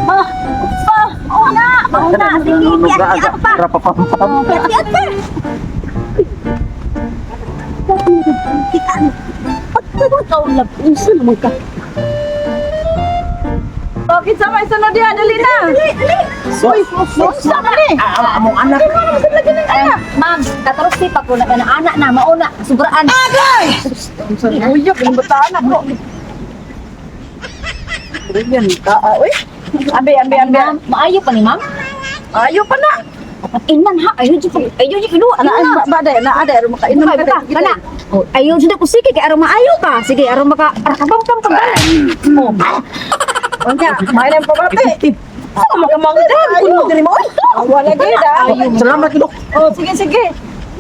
Ah, ah, oo na, oo na. Sige, piat-piat pa. Rapapampam. Oh, piat-piat pa. Pagkakaw lang, unsa naman ka. Oh, kinsa may sunod diha, dali na. Dali, dali. Uy, Unsa man ni? Ah, among anak. Ay, ma'am, kataros pa ko na kana anak na mauna, subraan. Unsa ni uyok ang bataan ako. Brilliant ka, ah, uy. Ambe, ambe, ambe. Ma'am, maayo pa ni ma'am. Ayo pa na. Inan ha, ayo jud ayo jud kinuha. Ana Ana, ba ba day, na aday aron makainom Buka, ka buka, day. kana. Oh, ayo jud ko sige kay aron maayo pa. Sige, aron maka rakabang pang pagbalay. Oh. Unsa, may nang pabati. Sa makamangdan kuno diri mo. Oy. Wala gyud ah. Salamat dok. Oh, sige sige.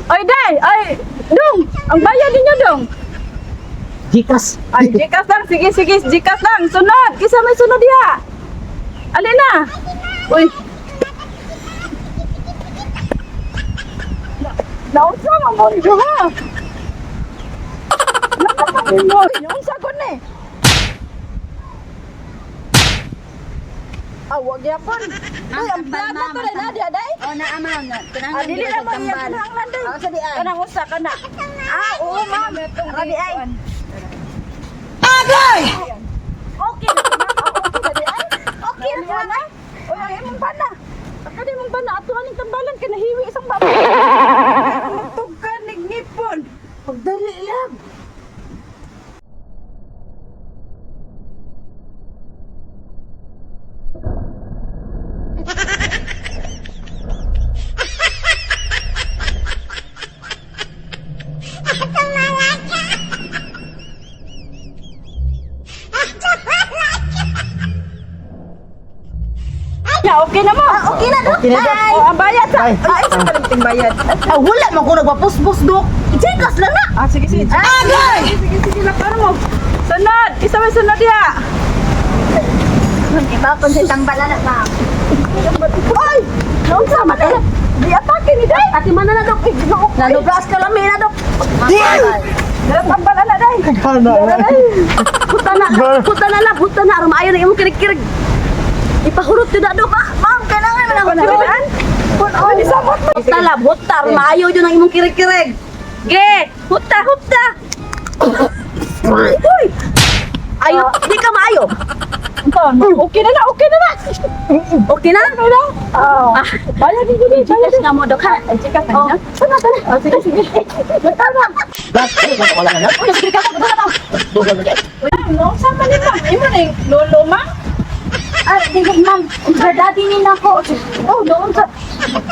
Oy, day, ay, dong, ang bayad ninyo dong. Gcash. Ay, Gcash lang, sige sige, Gcash lang. Sunod, kisa may sunod diha. Alin na? Uy. Naunsa man mo niyo ha? Naunsa mo. Naunsa ko ni. Ah, wag yapon. Uy, ang plano to na diha day. Oh, naa ma'am. Ah, dili na mo iya kinahanglan day. Oh, sa di ay. Kanang usa kana. Ah, oo ma'am. Rabi ay. Okay na ma'am. Ah, okay na di ay. Okay na na. Uy, ang imong bana. Ang imong bana ato aning tambalan kay nahiwi isang baba. Tugkan nigngipon. Pagdali lang. Ya, okay na mo. Okay na dok. Okay na, Dok. Oh, ang bayad sa. Bye. Ay, sa kalimting bayad. Ah, wala man ko nagpapuspos dok. Gcash lang na. Ah, sige sige. Agay! Sige sige, lakar mo. Sunod, isa may sunod diha. Iba kon sa tambalan na ma'am. Ay! Naunsa man eh. Di atake ni day. Ati man na dok. Nanubras ka lami na dok. Dara tambalan na day. Kana. Huta na, huta na lang, huta na aron maayo na imong kirig-kirig. Ipahurot yun na dok. Ah, ma'am, kailangan na lang. Panalaan. Oh, di samot mo. Huta lang, huta aron maayo yun ang imong kirig-kirig. Ge, huta, huta. Uy! Ayo, di ka maayo. Unsa man? Okay na na, okay na na. Okay na? Okay na. Ah. Bayad ni dili, bayad. Gcash na mo dok ha. Ay, chika Oh. na. Sana tala. Oh, sige sige. Tama. Wala na. Uy, sige ka, huta na. Dugal na. Naunsa man ni ma'am? Imo na yung lolo ma'am? Ah, dili ma'am, unsa daddy ni nako. Oh, naunsa.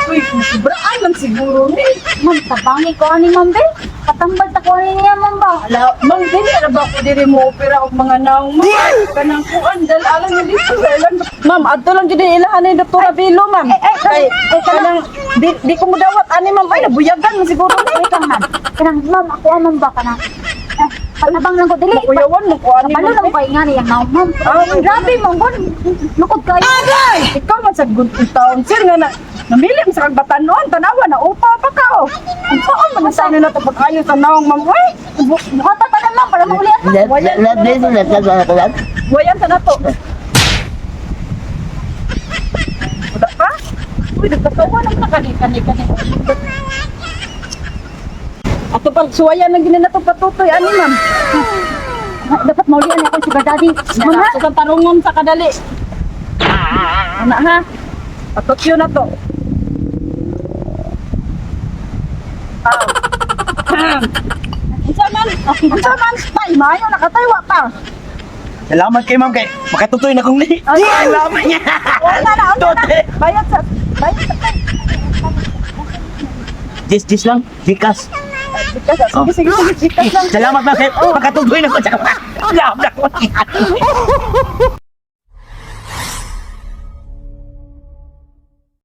Uy, sobraan man siguro ni. Ma'am, tabangi ko ani ma'am be. Patambal ta ko ani niya ma'am ba. Ala, ma'am, dili na ba ko diri mo opera og mga naong ma'am? Kanang kuan dal alang ni dito sa ilang. Ma'am, adto lang jud ni ilahan ni Dr. Abilo, ma'am. Ay, ay, Kay kanang di ko mudawat ani ma'am. Ay, nabuyagan man siguro ni. Wait lang ma'am. Kanang ma'am, ako ang ma'am ba kanang. Eh, patabang lang ko dili. Makuyawan mo ko ani. Kabalo ma'am. lang ko kay nga niyang naong ma'am. Ah, Grabe ma'am, gon. Lukod kayo. Ikaw man sa good taon sir nga na namili mo sa kag batanon tanawa na upa pa ka oh. Unsaon man sa na to pag-ayo sa naong ma'am oy. Buhata pa na ma'am para maulian ma'am. Wayan sa nato. Wala pa? Uy, nagkatawa naman na kani kani kani. Ato pag suwayan lang gini na to patutoy ani ma'am. Dapat maulian ako sugar daddy. Ma'am ha? Ato kang tarungon sa kadali. Ana ha. Patutyo na to. Ah. Unsa man? Unsa man? Tay, maayo nakataywa pa. Salamat kay ma'am kay makatutoy na kong ni. Salamat niya. Wala na, wala na. Tote. Bayad sa bayad sa Jis jis lang. Gcash. Sige, sige, sige, Gcash lang. Salamat ma'am kay makatutoy na ko. Salamat.